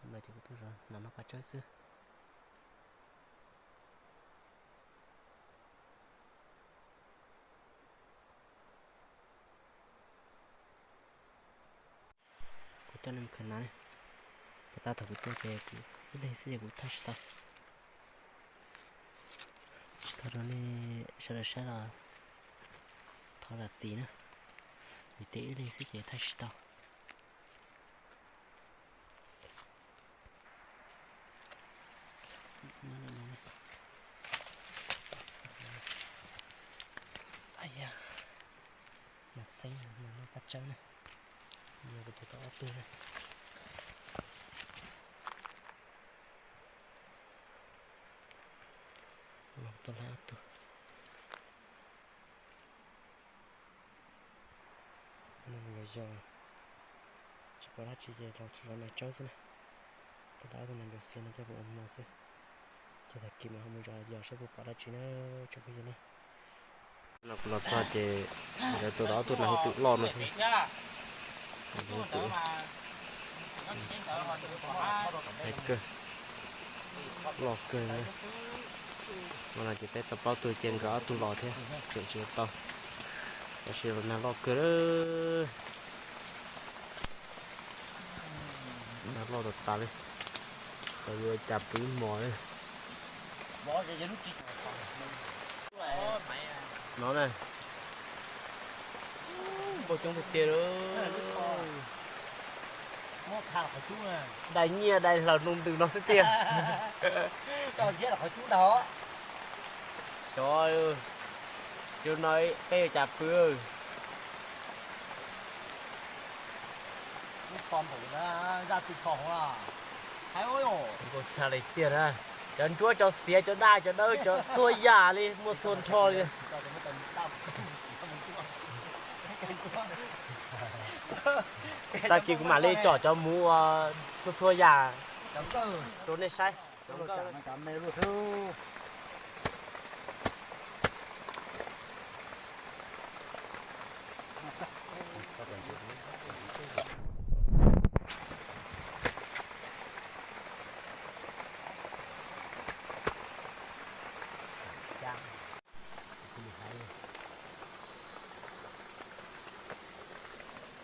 No ces kuv tuaj zov nas noj paj tsawb xwb. Kuv coj nej mus khaws nas, puas tab thaum kuv tuaj ces kuv ib leeg xwb ces kuv thaij tsis tau. Tsis tau rau nej sawv daws saib los thov zam txim na, vim tias ib leeg xwb ces thaij tsis tau. Yog txeeb no paj tsawb na, kuv tus tau ob tug na. Tuaj laib ob tug. Yog tsis pom dab tsi ces los tsuas zov nas tsawb xwb na. Tuaj laib ob tug nas ncuav xiav no coj mus ua hmo xwb. Ces tag kis mas ho mus zov yos saib puas pom dab tsi na tsoom phooj ywg na. No kuv los txog ces lawv tua tau ob tug nas huv twm loj no thiab. Kawg, loj kawg. No ces peb tau plaub tug ces nkawd ob tug los thiab tseem tsis tau. Tab sis nas loj kawg. Nas loj tas tas li, tau yuav cas pw ib hmos li. No na, npau coob tiag tiag li. Dai nyiaj dai hlaws noo ntws no xwb tiag. Xyov, yuav no peb yuav cas pw. Npau tshaj li tiag na. Cov ntsuab cov xiav cov daj cov dawb cov txhua yam li muaj txhua nrho li. Tag kis kuv mam li tsom cov muv ua txhua txhua yam rau nej saib.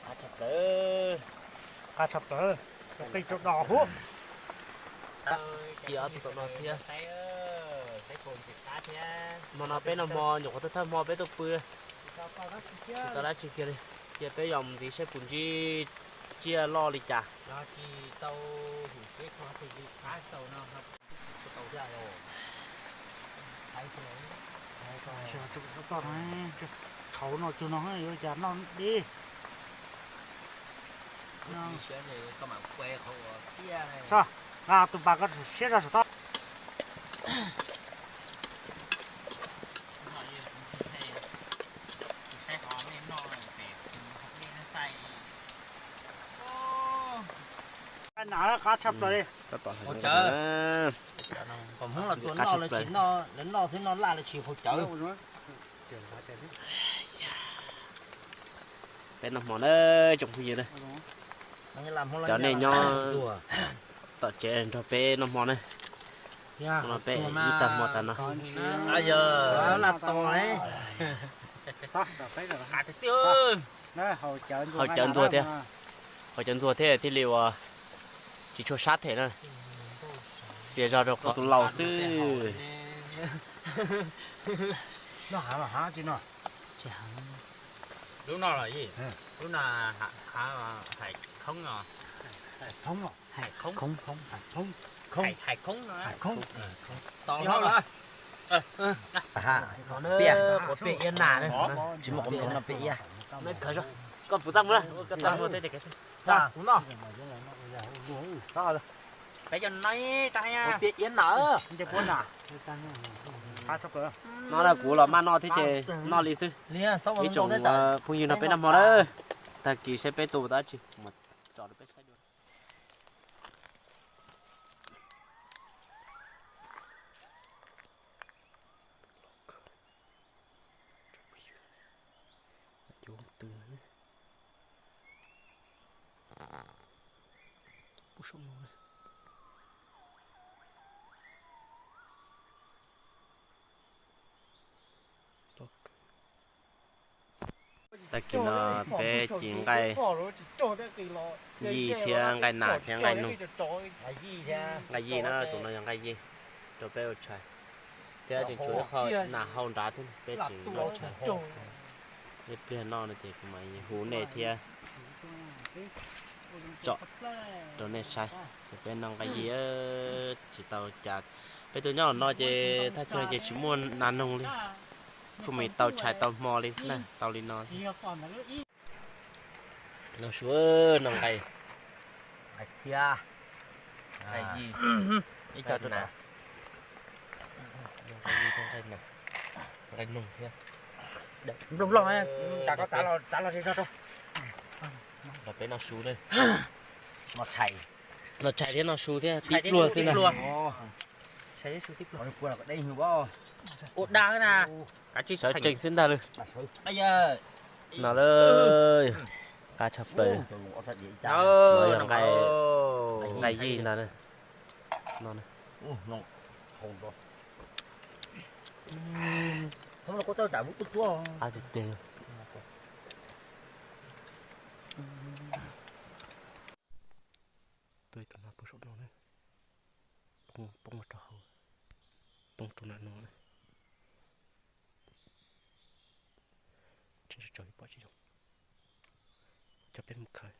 Qab tshaj plaws, qab tshaj plaws, cov qij rau dos huv. Cia ob tug tom no thiab. Hmo no peb noj hmo nyuam qhuav thawj thawj hmo peb tuaj pw, tsis tau dab tsi kiag li. Cia peb yos mus ntxiv saib puas ntsib tsiaj loj li cas. Thaum no cug no yuav cas noj dib. Nqa tus pas koj siab zog saum toj. Qab nas qab tshaj plaws li. Hauv cawv. Kom Hmoob los tua noj lawv tsis noj, lawv noj thiab noj laj lawv tsis hauv cawv. Peb noj hmo na tsoom phooj ywg na. Cov nej nyob tom tsev nrog peb noj hmo na. Hmo no peb ib tag hmo tas no. Hauv cawv ntxuag thiab, hauv cawv ntxuag thiab thiaj li uas tsis tshua sab them na. Xias zog rau qhov tus laus xwb. Lub no los yij, lub no hais khoob no. Hais khoob, hais khoob, hais khoob, hais khoob no. Piam, piam iab nas, tsis muaj qhov no piam iab. Koj puas txaj muag, koj txaj muag thiab ces kuv noj. Peb cov no, piam iab nas. No na kuv los maj noj thiab ces noj li xwb. Ib tsoom phooj ywg nrog peb noj hmo na. Tag kis saib peb tua tau dab tsi kuv mam tso rau peb saib dua. Cov tw no, pub saum no na. Tag kis no peb ci nqaij yij thiab nqaij nas thiab nqaij noog. Nqaij yij na, tus no yog nqaij yij rau peb ua tshais, thiab tseem tshuav ib qho nas hau nrad thiab peb tseem noj tshais. Ib pliag noj no ces kuv mam hu nej thiab tsom rau nej saib. Ces peb noj nqaij yij tsis tau cas, peb tuaj nyob no ces thaj chaw ces tsis muaj nas noog li, kuj mus tau tshais tau hmo li xwb na, tau li no xwb. Noj su, noj nqaij, nqaij txhia, nqaij yij, ib co rau, nqaij yij, nqaij noog thiab. Nplooj nplooj, txav los txav los tso rau. Los peb noj su na. Noj tshais thiab noj su thiab tib pluag xwb na. Ua dab na, sawv tsees xwb ntag lawm. No lawm, qab tshaj plaws. No yog nqaij yij ntag. No, qab tiag tiag. Tuaj ib tug mas poob saum no na, poob rau hauv, poob rau nram no na. Tseem tso pom tsis zoo, coj peb mus khaws.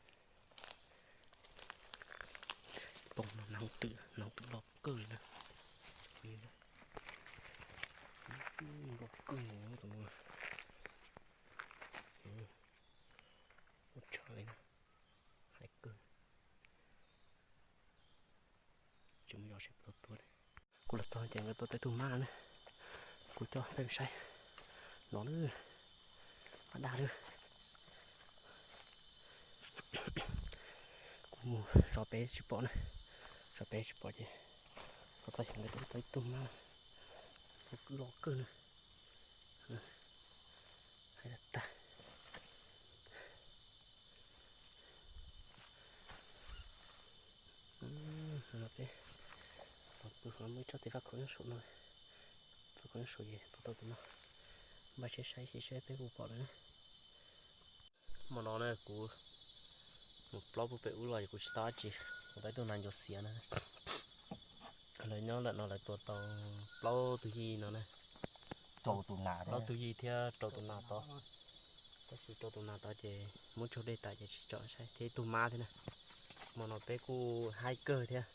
Poob no, nas hooj twm, nas hooj twm loj kawg li na. Loj kawg li tus no. Ua tshaj li na, haib kawg. Tsis muaj yos seb puas tau tua. Kuv los txog ces nkawd tua tau ib tug mab na, kuv coj peb mus saib. No na, mab daj na. Kuv mus zov pem tsis pom na, zov pem tsis pom ces los txog ces nkawd tua tau ib tug mab, loj kawg na. Haib tag. No peb los pw, muaj ib tsob txiv faj khaum nyob saum no, faj khaum nyob saum ces tua tau tus no. Npaj siab saib seb peb puas pom lawm na. Hmo no na kuv mus plaub puag pem ub los kuv tsis tau dab tsi, kuv tau ib tug nas ncuav xiav na. Lawv nyob lawm no lawv tua tau plaub tug yij no na. Plaub tug yij thiab rau tus nas tod. Tab sis rau tus nas tod ces muab tsaug dej tas ces tsis tsom saib thiab ib tug mab thiab na. Hmo no peb kuj haib kawg thiab,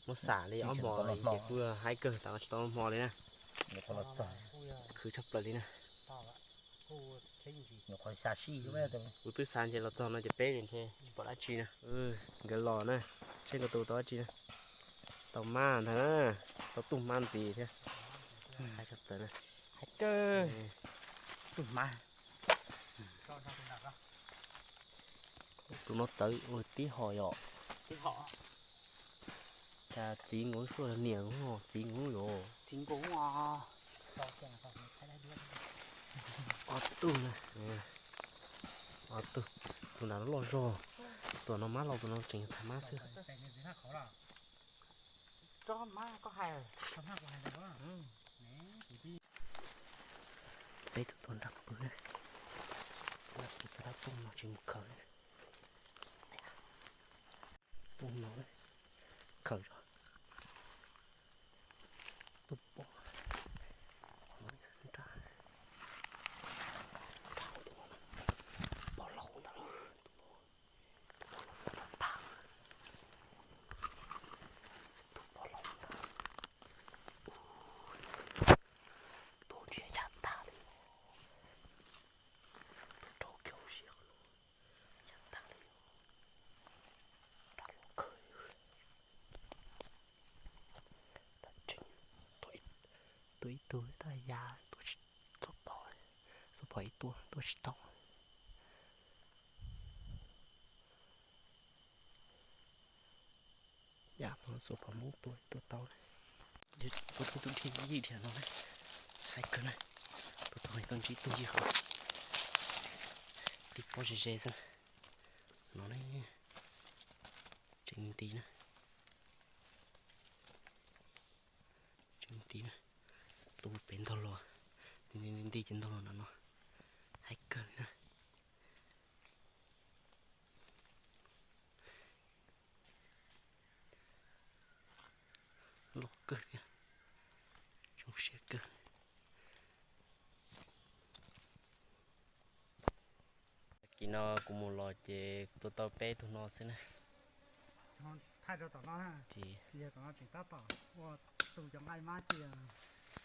muab xam li ob hmo ces kuj haib kawg tas tsis tau hmo li na. Khwv tshaj plaws li na. Kuv twb xav ntshe los txog no ces peb ntshe tsis pom dab tsi na. Nkawd los na, seb nkawd tua tau dab tsi na. Tau mab ntag na, tau tug mab ntxiv thiab. Haib tshaj plaws na. Haib kawg. Tug mab. Tus no txawv ua tib hom yom. Cas txiv nkaus suaj niam nkaus, txiv nkaus yom. Ob tug na, ob tug, tus nas loj zog, tus no mab los tus no tseem thaiv mab xwb. Peb tus tuaj nrag pw na, tus tuaj nrag pw no tsis mus khaws na. Poob no khaws zog. Tus pom, nrag, nrag tus no, pom laus ntag, tus pom laus ntag, tus pom laus ntag, tus ntsiag yaj tag li, tus rau kiag hauv siab no, yaj tag li, nrag los khaws. Tab tseem tuaj ib tug tab ya tuaj tsis txog pom, txog pom ib tug tuaj tsis tau. Ya, txog pom Hmoob tuaj tuaj tau. Tus twb tus dhia yij dhia no na, haib kawg na. Tuaj txog tuaj ntsib tug yij qhov, tib pob ze ze xwb. No ne, tseem nti na, tseem nti na. Tus pem ntog los, nti nti nti ces ntog los nram no, haib kawg li na. Loj kawg thiab, zoo siab kawg. Kis no kuv mus los ces kuv tua tau peb tug no xwb na. Ces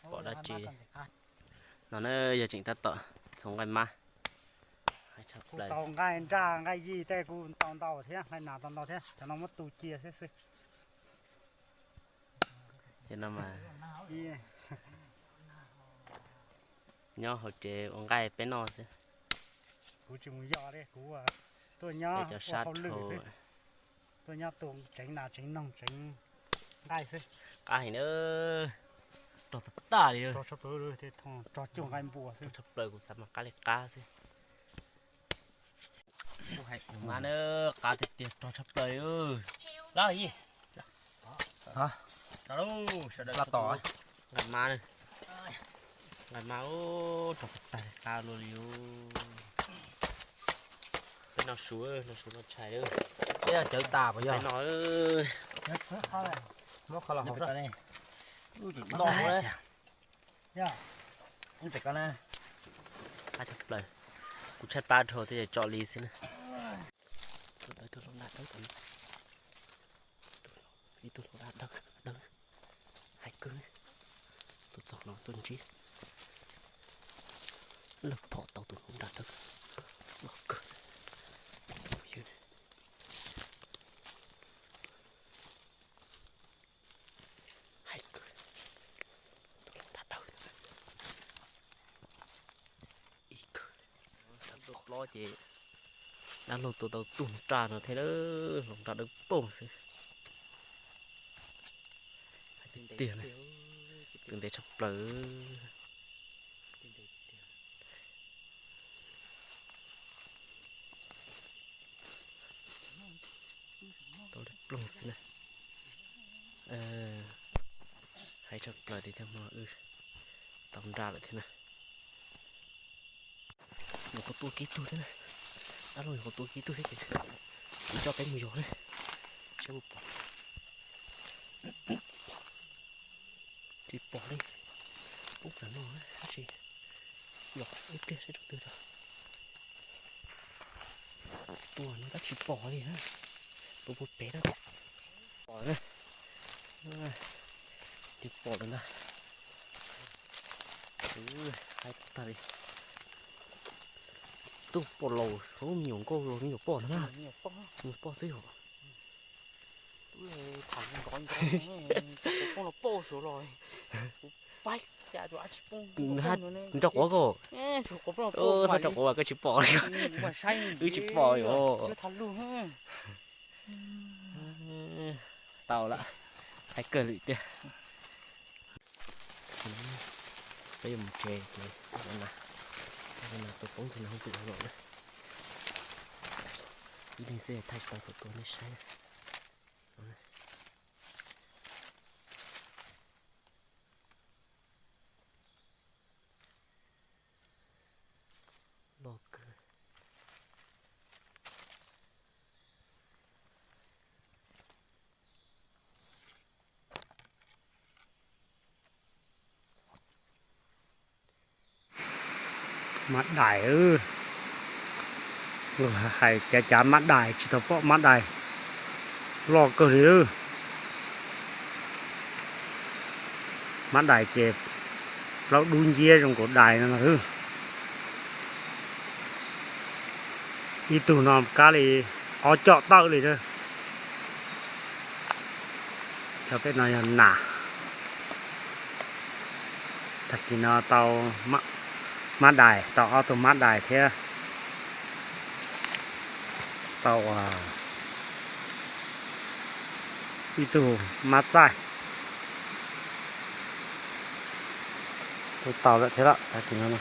pom dab tsi. No na yog tseem tab tom txhoov nqaij mab. Kuv tau nqaij nraj nqaij yij tej kuv tau ntau thiab, nqaij nas tau ntau thiab, cov no muab tu cia xwb xwb. Ces no mas nyob hauv tsev ua nqaij peb noj xwb. Kuv tsis mus yos li, kuv tuaj nyob ua hauj lwm xwb, tuaj nyob tu tsev nas tsev noog tsev nqaij xwb. Qab heev na, rog tag tag li, rog tshaj plaws, rog cuag nqaij npua xwb, rog tshaj plaws kuv xav mas qab li qab xwb. Mas na, qab tiag tiag, rog tshaj plaws li. Lab yij, lab tom nqaij mab, nqaij mab, rog tag tag luaj li. Peb noj su, noj su noj tshais, peb cawv tas puas yog? Peb noj, muab kho los hauv. Qab tshaj plaws, kuv tshaib plab dhau thiaj tso li xwb na. Tus ntawd tus hluas nram dawb, ib tug hluas nram dawb dawb, hais kawg, tus txog no tuaj ntsib, lawv phom tau tus hluas nram dawb, loj kawg. Hais kawg, tus hluas nram dawb, ib kawg. Tua plob ces dab laug tua tau tus nra no thiab, hluas nram dawb paug xwb. Tiag na, tus ntev tshaj plaws. Tau li ploog xwb na. Hais tshaj plaws tias thiaj hmo wb tau nra lawm thiab na. Nyuam qhuav tua kiag tug thiab na. Dab laug nyuam qhuav tua kiag tug thiab ces tsis tso peb mus yos na. Saib puas pom. Tsis pom li. Poob plaws no tab sis yos ib pliag saib rau twg rau. Tua no tab tsis pom li na. Tua puag pem tab tom pom na. Tsis pom lawm ntag. Hais tag li. Tub poj laus, me nyuam nkauj los me nyuam poj ntag na. Me nyuam poj xwb yom. Nrog quav koj. Txhob nrog quav koj tsis pom li. Wb tsis pom li. Tau lawm, hais kawg lwm tiag. Peb yuav mus tsev ces na, tua poob kiag no hauv tus no na. Ib leeg xwb thaij tsis tau thaum tua nej saib. Loj kawg. Mab dais, luag hais cav cav mab dais tsis tau pom mab dais loj kawg li. Mab dais ces plaub dub nciab zoo nkaus dais no. Ib tug no kab li ob com tawm li. Cov peb no yog nas. Tag kis no tau mab dais, tau ob tug mab dais thiab tau ib tug mab txaij. Kuj tau lawm thiab lawm tag kis no.